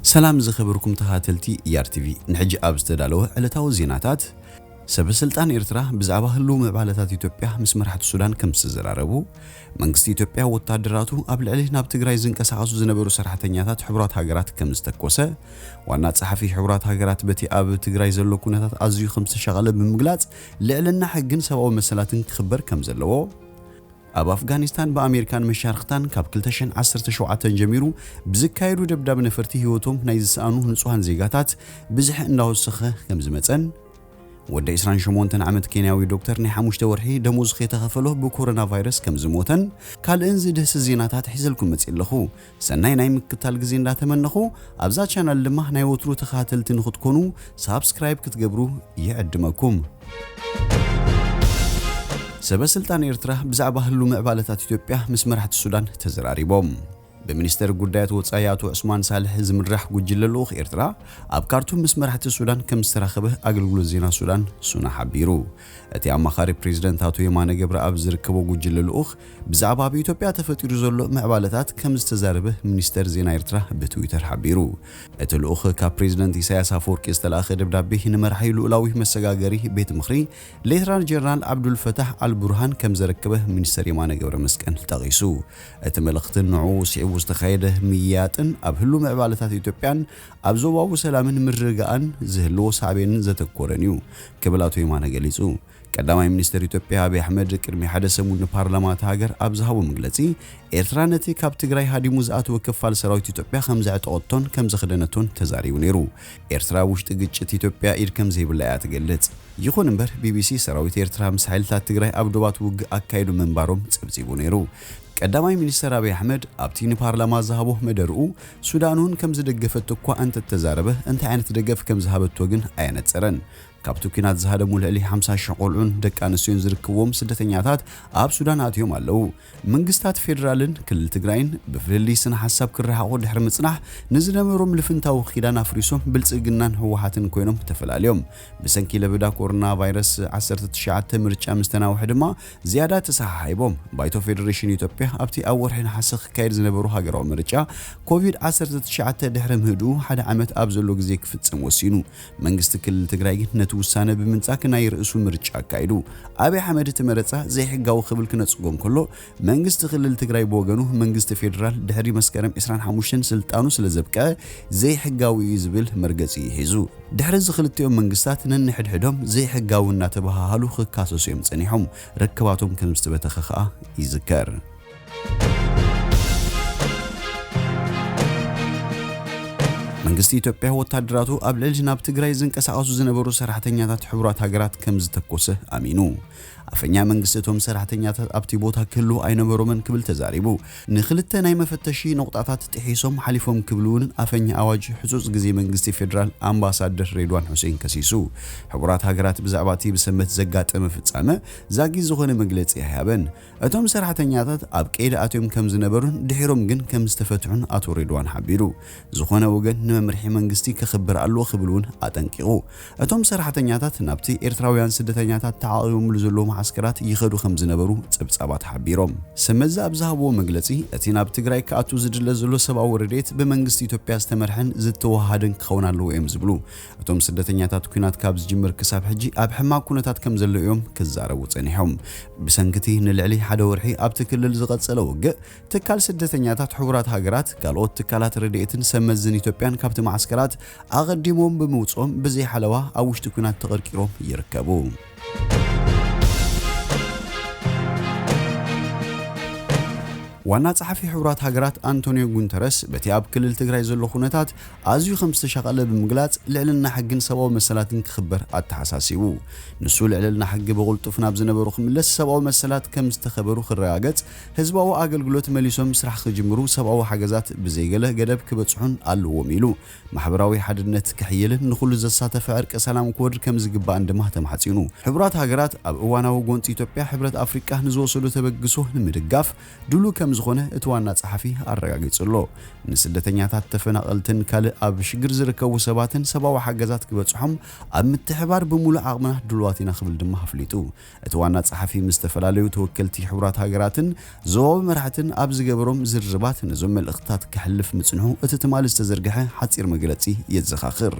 ሰላም ዝኸበርኩም ተኸታተልቲ ኢኣር ቲቪ፣ ንሕጂ ኣብ ዝተዳለወ ዕለታዊ ዜናታት፣ ሰበ ስልጣን ኤርትራ ብዛዕባ ህልው ምዕባለታት ኢትዮጵያ ምስ መራሕቲ ሱዳን ከም ዝተዘራረቡ፣ መንግስቲ ኢትዮጵያ ወታደራቱ ኣብ ልዕሊ ናብ ትግራይ ዝንቀሳቐሱ ዝነበሩ ሰራሕተኛታት ሕቡራት ሃገራት ከም ዝተኮሰ፣ ዋና ጸሓፊ ሕቡራት ሃገራት በቲ ኣብ ትግራይ ዘሎ ኩነታት ኣዝዩ ከም ዝተሻቐለ ብምግላጽ፣ ልዕልና ሕግን ሰብኣዊ መሰላትን ክኽበር ከም ዘለዎ፣ ኣብ ኣፍጋኒስታን ብኣሜሪካን መሻርኽታን ካብ ክልተ ሽሕን ዓሰርተ ሸውዓተን ጀሚሩ ብዝካየዱ ደብዳብ ነፈርቲ ህይወቶም ናይ ዝሰኣኑ ንጹሃን ዜጋታት ብዝሒ እንዳወሰኸ ከም ዝመጸን፣ ወዲ ዕስራን ሸሞንተን ዓመት ኬንያዊ ዶክተር ናይ ሓሙሽተ ወርሒ ደሞዝ ከይተኸፈሎ ብኮሮና ቫይረስ ከም ዝሞተን ካልእን ዝድህሲ ዜናታት ሒዘልኩም መጺእ ኣለኹ። ሰናይ ናይ ምክታል ግዜ እንዳተመነኹ፣ ኣብዛ ቻናል ድማ ናይ ወትሩ ተኸታተልቲ ንኽትኮኑ ሳብስክራይብ ክትገብሩ ይዕድመኩም። ሰበ ስልጣን ኤርትራ ብዛዕባ ህሉ ምዕባለታት ኢትዮጵያ ምስ መራሕቲ ሱዳን ተዘራሪቦም። ብሚኒስተር ጉዳያት ወጻኢ ኣቶ ዑስማን ሳልሕ ዝምራሕ ጉጅለ ልኡኽ ኤርትራ ኣብ ካርቱም ምስ መራሕቲ ሱዳን ከም ዝተራኸበ ኣገልግሎት ዜና ሱዳን ሱና ሓቢሩ። እቲ ኣማኻሪ ፕሬዝደንት ኣቶ የማነ ገብረኣብ ዝርከቦ ጉጅለ ልኡኽ ብዛዕባ ኣብ ኢትዮጵያ ተፈጢሩ ዘሎ ምዕባለታት ከም ዝተዛረበ ሚኒስተር ዜና ኤርትራ ብትዊተር ሓቢሩ። እቲ ልኡኽ ካብ ፕሬዝደንት ኢሳያስ ኣፈወርቂ ዝተላእኸ ደብዳቤ ንመራሒ ልኡላዊ መሰጋገሪ ቤት ምኽሪ ሌተናል ጀነራል ዓብዱልፈታሕ ኣልቡርሃን ከም ዘረከበ ሚኒስተር የማነ ገብረ መስቀል ጠቒሱ። እቲ መልእኽትን ንዕኡ ስዒቡ ዝተኻየደ ምይያጥን ኣብ ህሉ ምዕባለታት ኢትዮጵያን ኣብ ዞባዊ ሰላምን ምርግጋእን ዝህልዎ ሳዕቤንን ዘተኮረን እዩ ክብል ኣቶ የማነ ገሊጹ። ቀዳማይ ሚኒስተር ኢትዮጵያ ኣብይ ኣሕመድ ቅድሚ ሓደ ሰሙን ንፓርላማ እታ ሃገር ኣብ ዝሃቦ መግለጺ፣ ኤርትራ ነቲ ካብ ትግራይ ሃዲሙ ዝኣተወ ክፋል ሰራዊት ኢትዮጵያ ከም ዘዕጠቐቶን ከም ዘኽደነቶን ተዛሪቡ ነይሩ። ኤርትራ ኣብ ውሽጢ ግጭት ኢትዮጵያ ኢድ ከም ዘይብላ እያ ትገልጽ። ይኹን እምበር፣ ቢቢሲ ሰራዊት ኤርትራ ምስ ሓይልታት ትግራይ ኣብ ዶባት ውግእ ኣካይዱ ምንባሮም ጸብጺቡ ነይሩ። ቀዳማይ ሚኒስተር ኣብይ ኣሕመድ ኣብቲ ንፓርላማ ዝሃቦ መደርኡ፣ ሱዳን እውን ከም ዝደገፈት እኳ እንተተዛረበ፣ እንታይ ዓይነት ደገፍ ከም ዝሃበቶ ግን ኣየነጸረን። ካብቲ ኲናት ዝሃደሙ ልዕሊ ሓምሳ ሽሕ ቆልዑን ደቂ ኣንስትዮን ዝርከብዎም ስደተኛታት ኣብ ሱዳን ኣትዮም ኣለዉ። መንግስታት ፌደራልን ክልል ትግራይን ብፍልልይ ስነ ሓሳብ ክረሓቑ ድሕሪ ምጽናሕ፣ ንዝነበሮም ልፍንታዊ ኪዳን ኣፍሪሶም ብልጽግናን ህወሓትን ኮይኖም ተፈላልዮም። ብሰንኪ ለበዳ ኮሮና ቫይረስ ዓሰርተ ትሽዓተ ምርጫ ምስ ተናውሐ ድማ ዝያዳ ተሰሓሒቦም። ባይቶ ፌደሬሽን ኢትዮጵያ ኣብቲ ኣብ ወርሒ ነሓሰ ክካየድ ዝነበሮ ሃገራዊ ምርጫ ኮቪድ ዓሰርተ ትሽዓተ ድሕሪ ምህድኡ ሓደ ዓመት ኣብ ዘሎ ግዜ ክፍጸም ወሲኑ። መንግስቲ ክልል ትግራይ ግን ነቲ ውሳነ ብምንጻግ ናይ ርእሱ ምርጫ ኣካይዱ። ኣብይ ኣሕመድ እቲ መረጻ ዘይሕጋዊ ክብል ክነጽጎ እንከሎ፣ መንግስቲ ክልል ትግራይ ብወገኑ መንግስቲ ፌደራል ድሕሪ መስከረም ዕስራን ሓሙሽተን ስልጣኑ ስለ ዘብቅዐ ዘይሕጋዊ እዩ ዝብል መርገጺ እዩ ሒዙ። ድሕሪ እዚ ክልቲኦም መንግስታት ነንሕድሕዶም ዘይሕጋዊ እናተበሃሃሉ ክካሰሱ እዮም ጸኒሖም። ርክባቶም ከም ዝተበተኸ ከኣ ይዝከር። መንግስቲ ኢትዮጵያ ወታደራቱ ኣብ ልዕሊ ናብ ትግራይ ዝንቀሳቐሱ ዝነበሩ ሰራሕተኛታት ሕቡራት ሃገራት ከም ዝተኮሰ ኣሚኑ። ኣፈኛ መንግስቲ እቶም ሰራሕተኛታት ኣብቲ ቦታ ክህልዉ ኣይነበሮምን ክብል ተዛሪቡ። ንክልተ ናይ መፈተሺ ነቑጣታት ጥሒሶም ሓሊፎም ክብል እውን ኣፈኛ ኣዋጅ ሕጹጽ ግዜ መንግስቲ ፌደራል ኣምባሳደር ሬድዋን ሁሴን ከሲሱ። ሕቡራት ሃገራት ብዛዕባ እቲ ብሰንበት ዘጋጠመ ፍጻመ ዛጊት ዝኾነ መግለጺ ኣይሃበን። እቶም ሰራሕተኛታት ኣብ ቀይዲ ኣትዮም ከም ዝነበሩን ድሒሮም ግን ከም ዝተፈትሑን ኣቶ ሬድዋን ሓቢሩ። ዝኾነ ወገን ንመምርሒ መንግስቲ ከኽብር ኣለዎ ክብል እውን ኣጠንቂቑ። እቶም ሰራሕተኛታት ናብቲ ኤርትራውያን ስደተኛታት ተዓቒቦምሉ ዘለዉ መዓስከራት ይኸዱ ከም ዝነበሩ ጸብጻባት ሓቢሮም። ሰመዚ ኣብ ዝሃብዎ መግለጺ፣ እቲ ናብ ትግራይ ክኣቱ ዝድለ ዘሎ ሰብኣዊ ረድኤት ብመንግስቲ ኢትዮጵያ ዝተመርሐን ዝተወሃሃደን ክኸውን ኣለዎ እዮም ዝብሉ። እቶም ስደተኛታት ኲናት ካብ ዝጅምር ክሳብ ሕጂ ኣብ ሕማቕ ኩነታት ከም ዘለዉ እዮም ክዛረቡ ጸኒሖም። ብሰንክቲ ንልዕሊ ሓደ ወርሒ ኣብቲ ክልል ዝቐጸለ ውግእ፣ ትካል ስደተኛታት ሕቡራት ሃገራት፣ ካልኦት ትካላት ረድኤትን ሰመዝን ኢትዮጵያን ካብቲ መዓስከራት ኣቐዲሞም ብምውጽኦም ብዘይ ሓለዋ ኣብ ውሽጢ ኲናት ተቐርቂሮም ይርከቡ። ዋና ጸሓፊ ሕቡራት ሃገራት ኣንቶኒዮ ጉንተረስ በቲ ኣብ ክልል ትግራይ ዘሎ ኩነታት ኣዝዩ ከም ዝተሻቐለ ብምግላጽ፣ ልዕልና ሕግን ሰብኣዊ መሰላትን ክኽበር ኣተሓሳሲቡ። ንሱ ልዕልና ሕጊ ብቕልጡፍ ናብ ዝነበሩ ክምለስ፣ ሰብኣዊ መሰላት ከም ዝተኸበሩ ክረጋገጽ፣ ህዝባዊ ኣገልግሎት መሊሶም ስራሕ ክጅምሩ፣ ሰብኣዊ ሓገዛት ብዘይገለ ገደብ ክበጽሑን ኣለዎም ኢሉ። ማሕበራዊ ሓድነት ክሕይልን ንኹሉ ዘሳተፈ ዕርቀ ሰላም ክወርድ ከም ዝግባእን ድማ ተማሕጺኑ። ሕቡራት ሃገራት ኣብ እዋናዊ ጎንጺ ኢትዮጵያ ሕብረት ኣፍሪቃ ንዝወሰዶ ተበግሶ ንምድጋፍ ድሉ ከም ዝኾነ እቲ ዋና ጸሓፊ ኣረጋጊጹ ኣሎ። ንስደተኛታት፣ ተፈናቐልትን ካልእ ኣብ ሽግር ዝርከቡ ሰባትን ሰብኣዊ ሓገዛት ክበጽሖም ኣብ ምትሕባር ብምሉእ ዓቕምና ድሉዋት ኢና ክብል ድማ ኣፍሊጡ። እቲ ዋና ጸሓፊ ምስ ዝተፈላለዩ ተወከልቲ ሕቡራት ሃገራትን ዞባዊ መራሕትን ኣብ ዝገበሮም ዝርርባት ነዞም መልእኽትታት ከሕልፍ ምጽንሑ እቲ ትማሊ ዝተዘርግሐ ሓጺር መግለጺ የዘኻኽር።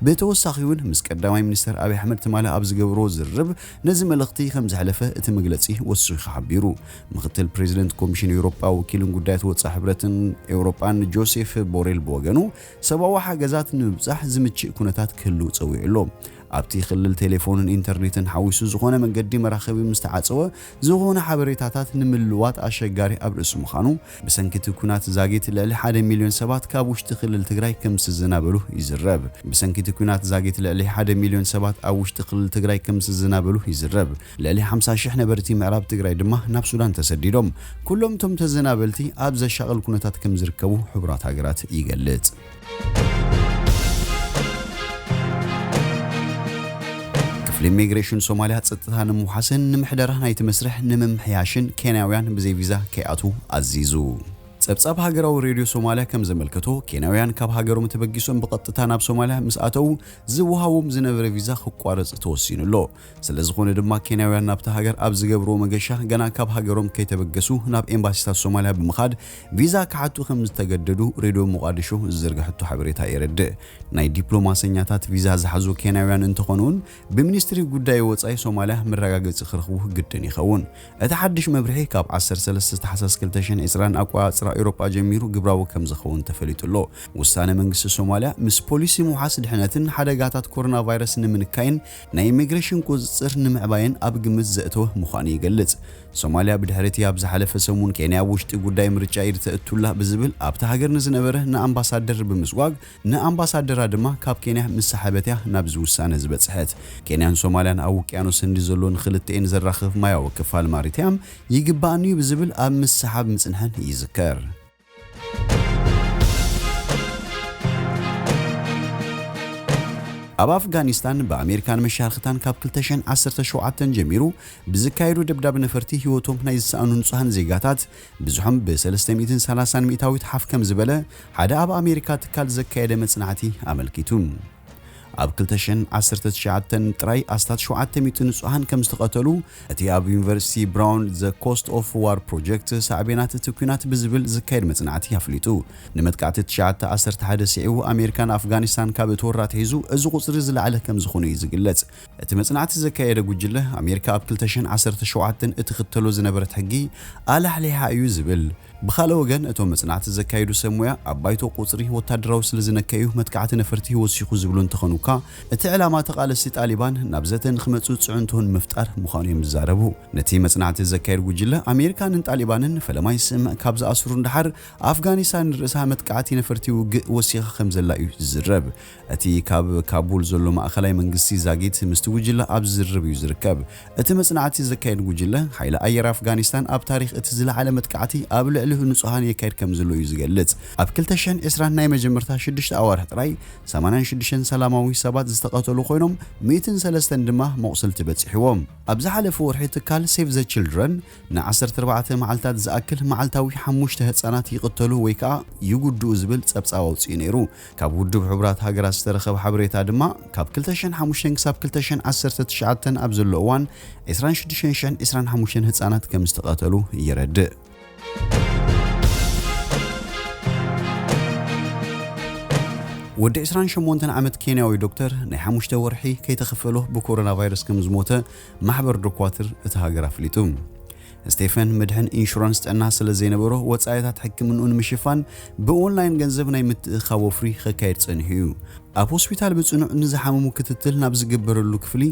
ብተወሳኺ እውን ምስ ቀዳማይ ሚኒስተር ኣብይ ኣሕመድ ትማሊ ኣብ ዝገበሮ ዝርርብ ነዚ መልእኽቲ ከም ዘሕለፈ እቲ መግለጺ ወሲኹ ሓቢሩ። ምኽትል ፕሬዚደንት ኮሚሽን ኤውሮጳ ወኪልን ጉዳያት ወጻኢ ሕብረትን ኤውሮጳን ጆሴፍ ቦሬል ብወገኑ ሰብኣዊ ሓገዛት ንምብጻሕ ዝምችእ ኩነታት ክህሉ ጸዊዑ ኣሎ። ኣብቲ ክልል ቴሌፎንን ኢንተርኔትን ሓዊሱ ዝኾነ መንገዲ መራኸቢ ምስ ተዓጸወ፣ ዝኾነ ሓበሬታታት ንምልዋጥ ኣሸጋሪ ኣብ ርእሲ ምዃኑ፣ ብሰንኪ እቲ ኲናት ዛጊት ልዕሊ ሓደ ሚልዮን ሰባት ካብ ውሽጢ ክልል ትግራይ ከም ዝዘናበሉ ይዝረብ። ብሰንኪ እቲ ኲናት ዛጊት ልዕሊ ሓደ ሚልዮን ሰባት ኣብ ውሽጢ ክልል ትግራይ ከም ዝዘናበሉ ይዝረብ። ልዕሊ ሓምሳ ሽሕ ነበርቲ ምዕራብ ትግራይ ድማ ናብ ሱዳን ተሰዲዶም። ኩሎም እቶም ተዘናበልቲ ኣብ ዘሻቕል ኩነታት ከም ዝርከቡ ሕቡራት ሃገራት ይገልጽ። ክፍሊ ኢሚግሬሽን ሶማልያ ጸጥታ ንምውሓስን ንምሕደራ ናይቲ መስርሕ ንምምሕያሽን ኬንያውያን ብዘይ ቪዛ ከይኣትዉ ኣዚዙ። ጸብጻብ ሃገራዊ ሬድዮ ሶማልያ ከም ዘመልከቶ፣ ኬንያውያን ካብ ሃገሮም ተበጊሶም ብቐጥታ ናብ ሶማልያ ምስ ኣተዉ ዝወሃቦም ዝነበረ ቪዛ ክቋረጽ ተወሲኑ ኣሎ። ስለ ዝኾነ ድማ ኬንያውያን ናብታ ሃገር ኣብ ዝገብርዎ መገሻ ገና ካብ ሃገሮም ከይተበገሱ ናብ ኤምባሲታት ሶማልያ ብምኻድ ቪዛ ክሓቱ ከም ዝተገደዱ ሬድዮ ሞቓዲሾ ዝዘርግሐቶ ሓበሬታ የረድእ። ናይ ዲፕሎማሰኛታት ቪዛ ዝሓዙ ኬንያውያን እንተኾኑን ብሚኒስትሪ ጉዳይ ወጻኢ ሶማልያ መረጋገጺ ክረኽቡ ግድን ይኸውን። እቲ ሓድሽ መብርሒ ካብ ዓሰርተ ሰለስተ ታሕሳስ ክልተ ሽሕን ዕስራን ኣቆጻጽራ ኤውሮጳ ጀሚሩ ግብራዊ ከም ዝኸውን ተፈሊጡ ኣሎ። ውሳነ መንግስቲ ሶማልያ ምስ ፖሊሲ ምውሓስ ድሕነትን ሓደጋታት ኮሮና ቫይረስ ንምንካይን ናይ ኢሚግሬሽን ቁጽጽር ንምዕባይን ኣብ ግምት ዘእተወ ምዃኑ ይገልጽ። ሶማልያ ብድሕሪ እቲ ኣብ ዝሓለፈ ሰሙን ኬንያ ኣብ ውሽጢ ጉዳይ ምርጫ ኢድ ተእቱላ ብዝብል ኣብታ ሃገር ንዝነበረ ንኣምባሳደር ብምስጓግ ንኣምባሳደራ ድማ ካብ ኬንያ ምስ ሰሓበት እያ ናብዚ ውሳነ ዝበጽሐት። ኬንያን ሶማልያን ኣብ ውቅያኖስ ህንዲ ዘሎ ንክልተኤን ዘራኽብ ማያዊ ክፋል ማሪታይም ይግባኣኒ እዩ ብዝብል ኣብ ምስሓብ ምጽንሐን ይዝከር። ኣብ ኣፍጋኒስታን ብኣሜሪካን መሻርክታን ካብ ክልተ ሽሕን ዓሰርተ ሸውዓተን ጀሚሩ ብዝካየዱ ደብዳብ ነፈርቲ ህይወቶም ናይ ዝሰኣኑ ንጹሃን ዜጋታት ብዝሖም ብ ሰለስተ ሚእትን ሰላሳን ሚእታዊት ሓፍ ከም ዝበለ ሓደ ኣብ ኣሜሪካ ትካል ዘካየደ መጽናዕቲ ኣመልኪቱ። ኣብ ክልተ ሽሕን ዓሰርተ ትሽዓተን ጥራይ ኣስታት ሸውዓተ ሚእቲ ንጹሃን ከም ዝተቐተሉ እቲ ኣብ ዩኒቨርሲቲ ብራውን The Cost of War Project ሳዕቤናት እቲ ኲናት ብዝብል ዝካየድ መጽናዕቲ ኣፍሊጡ። ንመጥቃዕቲ ትሽዓተ ዓሰርተ ሓደ ስዒቡ ኣሜሪካን ኣፍጋኒስታን ካብ እትወራ ኣትሒዙ እዚ ቁጽሪ ዝለዓለ ከም ዝኾነ እዩ ዝግለጽ። እቲ መጽናዕቲ ዘካየደ ጉጅለ ኣሜሪካ ኣብ ክልተ ሽሕን ዓሰርተ ሸውዓተን እትኽተሎ ዝነበረት ሕጊ ኣላሕሊሓ እዩ ዝብል። ብኻልእ ወገን፣ እቶም መጽናዕቲ ዘካየዱ ሰብ ሞያ ኣብ ባይቶ ቁጽሪ ወታደራዊ ስለ ዝነከዩ መጥቃዕቲ ነፈርቲ ወሲኹ ዝብሉ እንተኾኑ እኳ፣ እቲ ዕላማ ተቓለስቲ ጣሊባን ናብ ዘተ ንኽመጹ ጽዕንቶን ምፍጣር ምዃኑ እዮም ዝዛረቡ። ነቲ መጽናዕቲ ዘካየድ ጉጅለ ኣሜሪካንን ጣሊባንን ፈለማይ ስምምዕ ካብ ዝኣስሩ ንደሓር ኣፍጋኒስታን ርእሳ መጥቃዕቲ ነፈርቲ ውግእ ወሲኻ ከም ዘላ እዩ ዝዝረብ። እቲ ካብ ካቡል ዘሎ ማእኸላይ መንግስቲ ዛጊት ምስቲ ጉጅለ ኣብ ዝርርብ እዩ ዝርከብ። እቲ መጽናዕቲ ዘካየድ ጉጅለ፣ ሓይሊ ኣየር ኣፍጋኒስታን ኣብ ታሪኽ እቲ ዝለዓለ መጥቃዕቲ ኣብ ልዕሊ ንጹሃን የካይድ ከም ዘሎ እዩ ዝገልጽ። ኣብ ክልተ ሽሕን ዕስራን ናይ መጀመርታ ሽዱሽተ ኣዋርሕ ጥራይ ሰማንያን ሽዱሽተን ሰላማዊ ሰባት ዝተቐተሉ ኮይኖም፣ ሚእትን ሰለስተን ድማ መቑሰልቲ በጺሕዎም። ኣብ ዝሓለፈ ወርሒ ትካል ሴቭ ዘ ችልድረን ን ዓሰርተ ኣርባዕተ መዓልታት ዝኣክል መዓልታዊ ሓሙሽተ ህጻናት ይቕተሉ ወይ ከኣ ይጉድኡ ዝብል ጸብጻብ ኣውጺኡ ነይሩ። ካብ ውድብ ሕቡራት ሃገራት ዝተረኸበ ሓበሬታ ድማ፣ ካብ ክልተ ሽሕን ሓሙሽተን ክሳብ ክልተ ሽሕን ዓሰርተ ትሽዓተን ኣብ ዘሎ እዋን፣ ዕስራን ሽዱሽተን ሽሕን ዕስራን ሓሙሽተን ህጻናት ከም ዝተቐተሉ የረድእ። ወዲ ዕስራን ሸሞንተን ዓመት ኬንያዊ ዶክተር፣ ናይ ሓሙሽተ ወርሒ ከይተኸፈሎ ብኮሮና ቫይረስ ከም ዝሞተ ማሕበር ዶኳትር እታ ሃገር ኣፍሊጡ። ስቴፈን፣ መድሕን ኢንሹራንስ ጥዕና ስለ ዘይነበሮ፣ ወጻኢታት ሕክምንኡ ንምሽፋን ብኦንላይን ገንዘብ ናይ ምትእኻብ ወፍሪ ከካየድ ጸኒሑ እዩ። ኣብ ሆስፒታል ብጽኑዕ ንዝሓመሙ ክትትል ናብ ዝግበረሉ ክፍሊ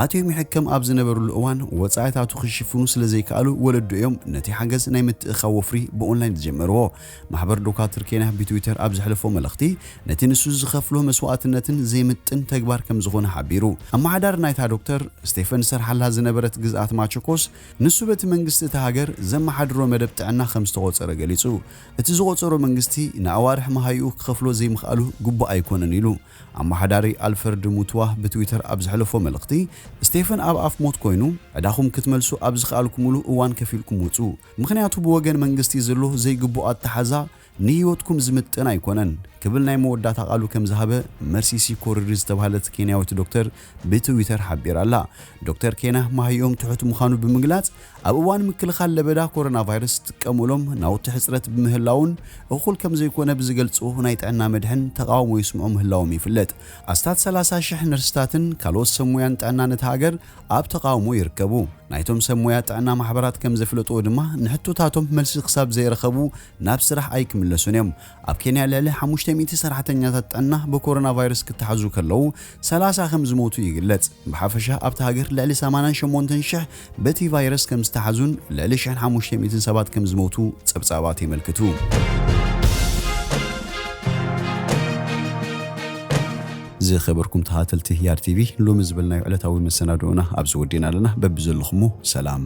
ኣትዮም ይሕከም ኣብ ዝነበርሉ እዋን፣ ወጻኢታቱ ክሽፍኑ ስለ ዘይከኣሉ፣ ወለዱ እዮም ነቲ ሓገዝ ናይ ምትእኻብ ወፍሪ ብኦንላይን ዝጀመርዎ። ማሕበር ዶካትር ኬንያ ብትዊተር ኣብ ዘሕለፎ መልእኽቲ፣ ነቲ ንሱ ዝኸፍሎ መስዋእትነትን ዘይምጥን ተግባር ከም ዝኾነ ሓቢሩ። ኣመሓዳሪ ናይታ ዶክተር ስቴፈን ዝሰርሓላ ዝነበረት ግዝኣት ማቸኮስ፣ ንሱ በቲ መንግስቲ እቲ ሃገር ዘመሓድሮ መደብ ጥዕና ከም ዝተቖጸረ ገሊጹ። እቲ ዝቖጸሮ መንግስቲ ንኣዋርሕ መሃይኡ ክኸፍሎ ዘይምኽኣሉ ግቡእ ኣይኮነን ኢሉ። ኣመሓዳሪ ኣልፈርድ ሙትዋ ብትዊተር ኣብ ዘሕለፎ መልእኽቲ፣ ስቴፈን ኣብ ኣፍ ሞት ኮይኑ፣ ዕዳኹም ክትመልሱ ኣብ ዝኸኣልኩምሉ እዋን ከፊልኩም ውጹ። ምኽንያቱ ብወገን መንግስቲ ዘሎ ዘይግቡእ ኣተሓዛ ንህይወትኩም ዝምጥን ኣይኮነን ክብል ናይ መወዳእታ ቃሉ ከም ዝሃበ መርሲሲ ኮሪሪ ዝተባህለት ኬንያዊት ዶክተር ብትዊተር ሓቢራ ኣላ። ዶክተር ኬና ማህይኦም ትሑት ምዃኑ ብምግላጽ፣ ኣብ እዋን ምክልኻል ለበዳ ኮሮና ቫይረስ ዝጥቀሙሎም ናውቲ ሕጽረት ብምህላውን እኹል ከም ዘይኮነ ብዝገልጹ ናይ ጥዕና መድሕን ተቃውሞ ይስምዑ ምህላዎም ይፍለጥ። ኣስታት ሰላሳ ሽሕ ነርስታትን ካልኦት ሰብ ሞያን ጥዕናን እታ ሃገር ኣብ ተቃውሞ ይርከቡ። ናይቶም ሰብ ሞያ ጥዕና ማሕበራት ከም ዘፍለጥዎ ድማ፣ ንሕቶታቶም መልሲ ክሳብ ዘይረኸቡ ናብ ስራሕ ኣይክምለሱን እዮም። ኣብ ኬንያ ልዕሊ ሓሙሽተ ሚእቲ ሰራሕተኛታት ጥዕና ብኮሮና ቫይረስ ክተሓዙ ከለዉ፣ ሰላሳ ከም ዝሞቱ ይግለጽ። ብሓፈሻ ኣብታ ሃገር ልዕሊ ሰማንያን ሸሞንተን ሽሕ በቲ ቫይረስ ከም ዝተሓዙን ልዕሊ ሽሕን ሓሙሽተ ሚእትን ሰባት ከም ዝሞቱ ጸብጻባት የመልክቱ። ዝኸበርኩም ተኸታተልቲ ያር ቲቪ፣ ሎሚ ዝበልናዮ ዕለታዊ መሰናድኦና ኣብዚ ወዲእና ኣለና። በብዘለኹሞ ሰላም።